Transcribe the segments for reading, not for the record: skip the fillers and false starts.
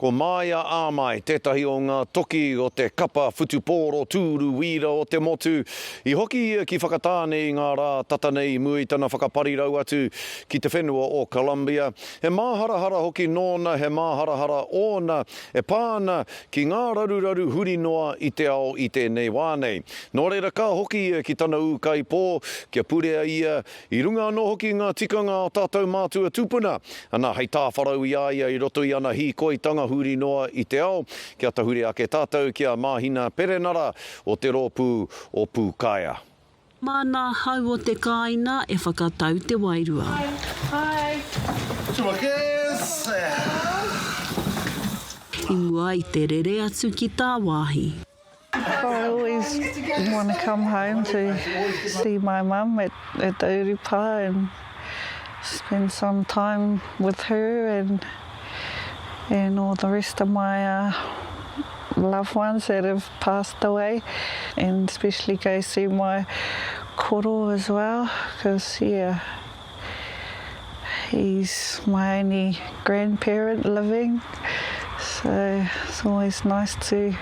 Ko Māia Āmai tētahi o ngā toki o te kapa whutupōro tūru wīra o te motu. I hoki ia ki Whakatāne i ngā rā tata nei i mua i tana whakaparirau atu ki te whenua o Colombia. He māharahara hoki nōna, he māharahara ōna e pā ana ki ngā raruraru huri noa i te ao i tēnei wā nei. Nō reira ka hoki ia ki tana ūkaipō kia purea ia I runga anō hoki i ngā tikanga a tātou mātua tūpuna, ana, hei tāwharau i a ia i roto i ana hīkoitanga huri noa i te ao, kia tahuri ake tātou ki a Māhina Perenara o te rōpū o Pūkaea. Mā nā hau o te kāina e whakatau te wairua. I mua i te rere atu ki tāwāhi. I always want to come home to see my mum at, at the urupa and spend some time with her and and all the rest of my uh, loved ones that have passed away and especially go see my koro as well because yeah he's my only grandparent living so it's always nice to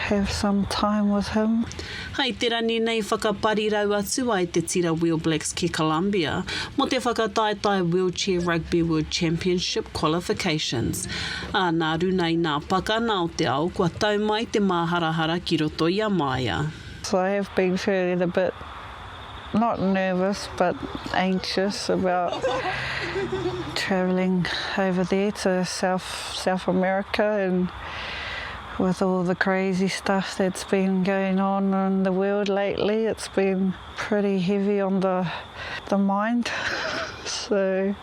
have some time with him. Hai te rani nei whakaparirau atu ai te tira Wheel Blacks ki Colombia mō te whakataetae Wheelchair Rugby World Championship Qualifications. Ā, nā runa i nā pakana o te ao kua tau mai te māharahara ki roto i a Maia. So I have been feeling a bit not nervous but anxious about travelling over there to South South America and with all the crazy stuff that's been going on in the world lately it's been pretty heavy on the the mind so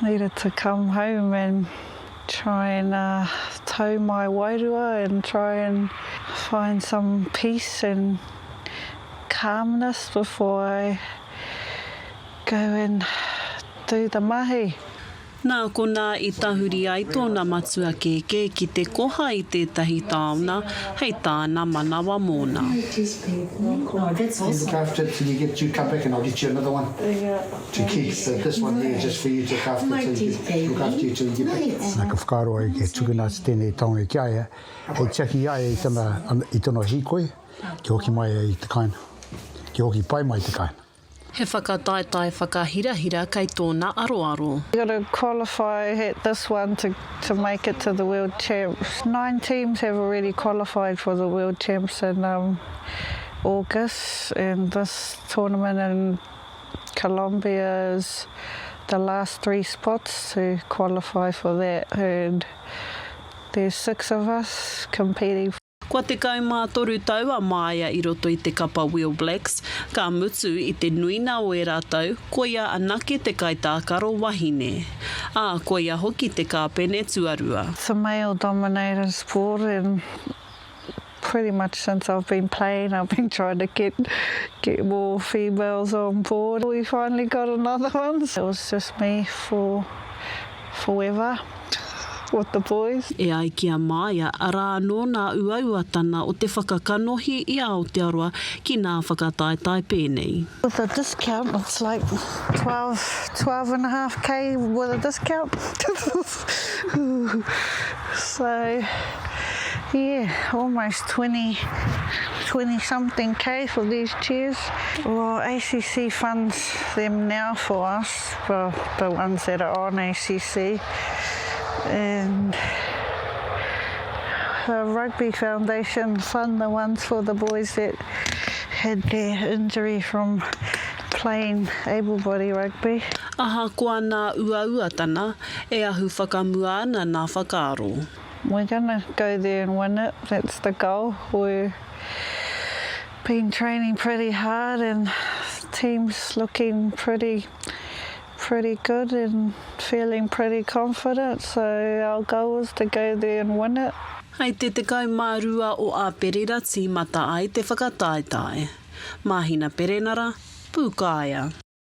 needed to come home and try and uh, tow my wairua and try and find some peace and calmness before I go and do the mahi. Nā konā i tahuri ai tōna matua kēkē ki te koha i tētahi taona hei tāna manawa mōna. Nā, ka whakaaro ai kia tukuna atu tēnei taonga ki a ia, hei tiaki i a ia i tana, i tana hīkoi. Kia hoki mai ai i te kāinga. Kia hoki pai mai i te kāinga. He whakataetae whakahirahira kei tōna aroaro. You gotta qualify at this one to to make it to the world champs. 9 teams have already qualified for the world champs in um August and this tournament in Colombia is the last 3 spots to qualify for that and there's 6 of us competing. Kua 13 tau a Māia i roto i te kapa Wheel Blacks, ka mutu i te nuina o ērā tau, koia anake te kaitākaro wahine. Ā, koia hoki te kāpene tuarua. It's a male dominated sport and pretty much since I've been playing I've been trying to get get more females on board. We finally got another one. It was just me for forever with the boys. E ai ki a Maia, arā anō nā uauatana o te whakakanohi i a Aotearoa ki nā whakataetae pēnei. With a discount it's like 12, 12 and a half K with a discount so yeah almost 20, 20 something K for these chairs. Well ACC funds them now for us. for the ones that are on ACC and the Rugby Foundation fund the ones for the boys that had their injury from playing able-body rugby. Ahakoa nā uauatana, e ahu whakamua ana nā whakaaro. We're gonna go there and win it, that's the goal. We're been training pretty hard and team's looking pretty pretty good and feeling pretty confident so our goal is to go there and win it. Hei te 12 o Āperira tīmata ai te whakataetae. Māhina Perenara, Pūkāea.